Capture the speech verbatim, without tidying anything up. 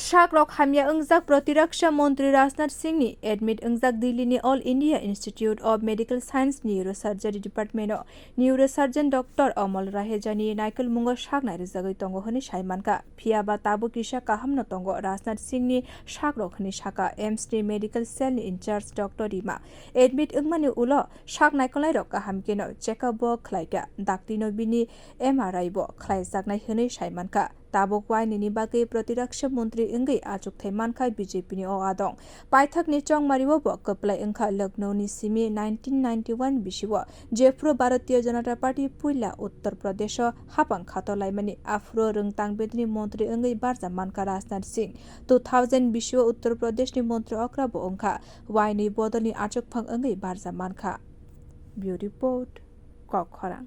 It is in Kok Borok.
Sakrok hamya wngjak Pratirakshya Montri Rajnath Singh ni admit wngjak Delhi ni All India Institute of Medical Science Neurosurgery Department o neurosurgeon Doctor Amal Raheja ni naikolmungo sak nairijagwi tongo hwnwi sai mankha. Phiyaba tabuk kisa kaham no tongo Rajnath Singh ni sakrok hwnwi sakha. AIIMS ni medical cell ni in charge Doctor Rima admit wngmani ulo sak naikolnai rok kaham kheno check up bo khlaikha, dakti no bini M R I bo khlaijaknai hwnwi sai mankha. Tabuk wainini bagwi Pratirakshya Montri wngwi achukthai mankha B J P ni o adong. Paithakni chongmario bo kwplai wngkha. Lucknow ni simi nineteen ninety-one bisio jephru Bharatiya Janata Party puila Uttar Pradesh o hapang khato laimani, aphuru rwngtang bedini montri wngwi barja mankha Rajnath Singh. Two thousand bisio Uttar Pradesh ni montri okra bo wngkha, waini bodolni achukphang wngwi barja mankha. Bureau Report, Kokkhorang.